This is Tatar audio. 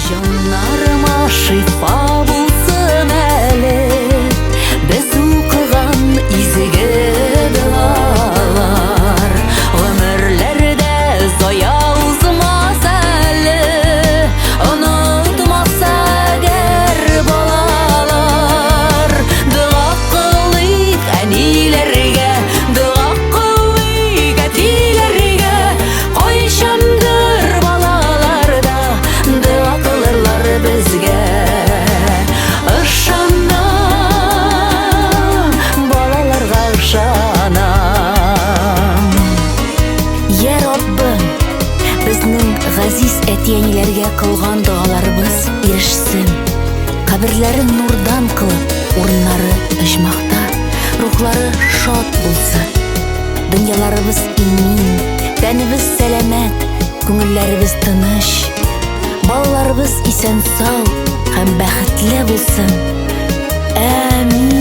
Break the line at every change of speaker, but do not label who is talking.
Җаннарыма шифа булсын әле без укыган изге догалар. Гомерләрдә зая узмас әле, онытмас әгәр балалар. Дога кылыйк әниләргә, дога кылыйк әтиләргә, кайчандыр балалар да дога кылырлар безгә. Ышанам, балаларга ышанам.
Йә Раббым, безнең газиз әти-әниләргә кылган догаларыбыз ирешсен. Каберләрен нурдан кылып, урыннары оҗмахта, рухлары шат булсын. Дөньяларыбыз имин, тәнебез сәламәт, күңелләребез тыныч. Балаларыбыз исән-сау һәм бәхетле булсын. Амин.